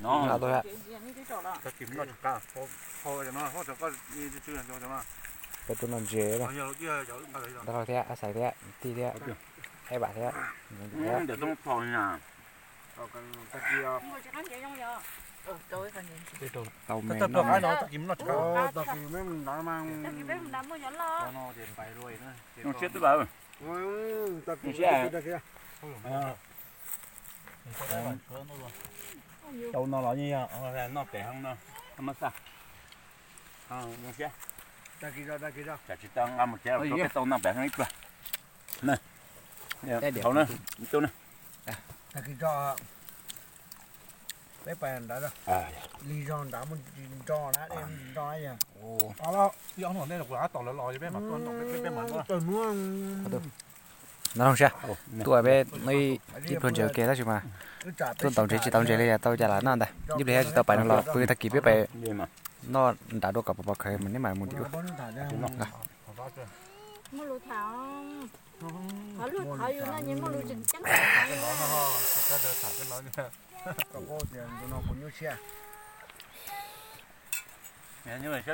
No, peb tuaj noj ntses, nta hlau thiab, ab xais thiab, tij thiab, ab vam thiab, thiab. Tau me no. Zoo siab twb lawm. Tau no los yeej yog noj pem hoob no, mab xaj. Zoo siab. Tsam tsis tau nqa mus tsev los peb tau noj pem hoob ib pluag. Thaum na, ib tug na. Peb pais nrad, lig zog nrad mus tsis nro na, dej mus tsis nro na yog. Ib ob hnub nej kuv rov qab tos lawv los peb mam tuaj noj, peb mam noj. No zoo siab, tuaj peb ib pluag ntses ua ke tab sis mas tuaj ntaus ntses tsis tau ntses li, tau cas lam noj ntag. Ib pliag tsis tau pais no los pw, tag kis peb pais noj nrad dua kom pov pov khawv mas neb mam mus ntxiv. Neb xav,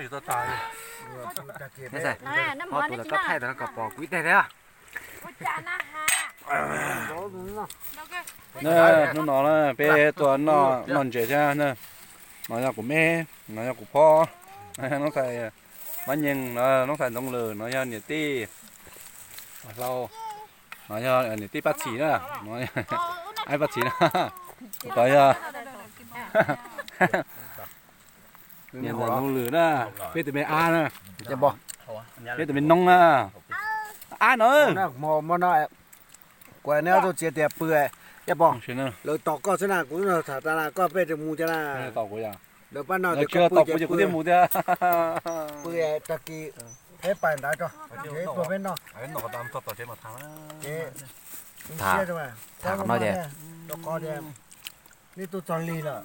ob tug los koj thaij tau no kom pom kuv ib teg thiab. Hnub no na peb tuaj noj ntses thiab. No yog kuv me, no yog kuv phob, no yog noob tais Mab Nyeeg, no noob tais Ntxoov Lwm, no yog niam tij Hlau, no yog niam tij Paj Txhim na, aib Paj Txhim na, tod yog niam ntxawm Ntxoov Lwm na, peb tus me ab na, peb tus me noob na, ab no. Kuv neb ob tug txiav tias pw, yaj pog, lawv tos koj xwb na, kuv tham tas na koj pheej mus thiab na. Lawv pab no tias koj pw ces pw, pw tag kis peb pais nrad tso, ib pluag peb noj. Tham no ces, rau qhov tias neb tuaj txog lig lawm,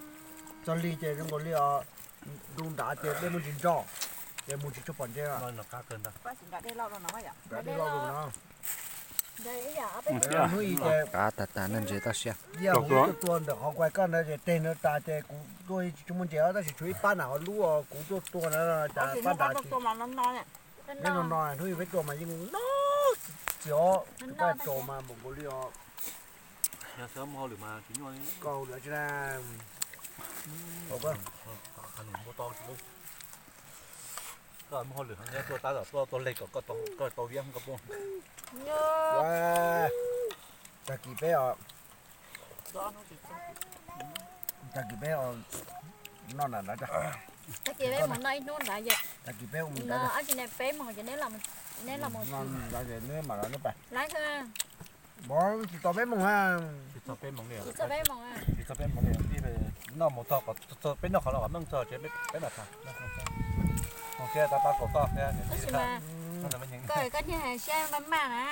txog lig ces zoo nkaus li os, ntu nrad ces dej muaj tsis nroj, ces mus tsis tshua pom ntses. Nrad dej loj no. Hnub ib ces, kav tas tas noj ntses toj siab. Yog kuv tuaj tua ntawm qhov kuv hais koj ntawd ces teg no tas ces kuv tuaj tsis muaj ntses os, tab sis tshuav ib pab nram qhov lub kuv tuaj tua na, cas pab nrad tsis. Neb no no hnub ib peb tua mas yeej no txiv os, pab tsaus mas npaum nkaus li os. Koj hauj lwm tsis na. Koj muaj hauj lwm heev, tuaj tab tom tuaj tua leg kom koj tau vib koj poj. Tag kis peb os, tag kis peb noj nram nrad, tag kis peb mus nrad, tsis ne peb mus ces neb los, neb mam los neb pais. Tsis tau peb moos, tsis tau peb moos li, tsis tau peb moos li, noj mus txog, peb noj qhov no kom meej txog tsev peb mam tham. Zoo siab tab pab kaus toj thiab. Koj niag hais siab maj maj na.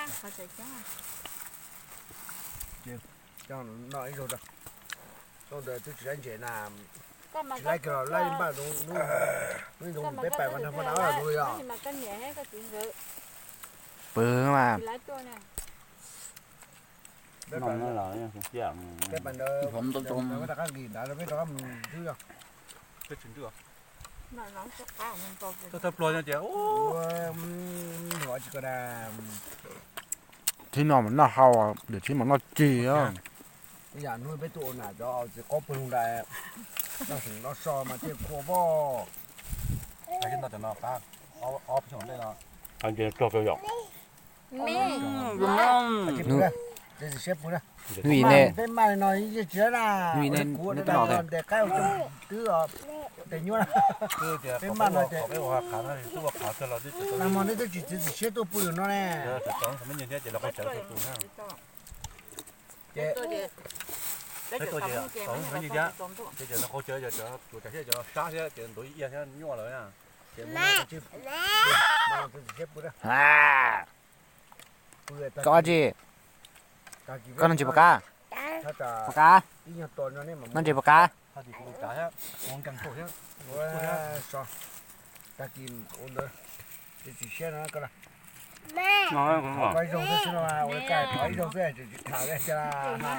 Noj ib zaug, zaug ntawd twb tsis laib ntses na, tsis laib kiag los laib npaj ntoo, hnub ntoo peb pais mas nrog poj nrab los zus li os. Pw mas. Peb pais ntawd, peb rov qab nqis ntawd peb rov qab mus ntws yog. Thawj pluag ces, ua, tsis ko da. Thib no mas noj hau, yam thib mas noj cig. Yam hnub peb tuaj ua nam cov txiv qaub pw lug ntais, noj seem noj so mas thiaj khuam poj. Ob peb xyoos ntej no, hnub ib ne, peb maj li no yeej tsis na, kuv ntes qaib twb tes nyuaj na. Peb maj no ces, nag hmo neb twb tsis txiav txim siab tuaj pw no ne. Ces, ces nws qau cawv cov, cov sab thiab ces ntuav ia thiab nyuaj lawm. Koj tsis, koj noj ntses puas qab? Puas qab? Noj ntses puas qab? Ib zaug xwb, ib zaug xwb, tham li cas.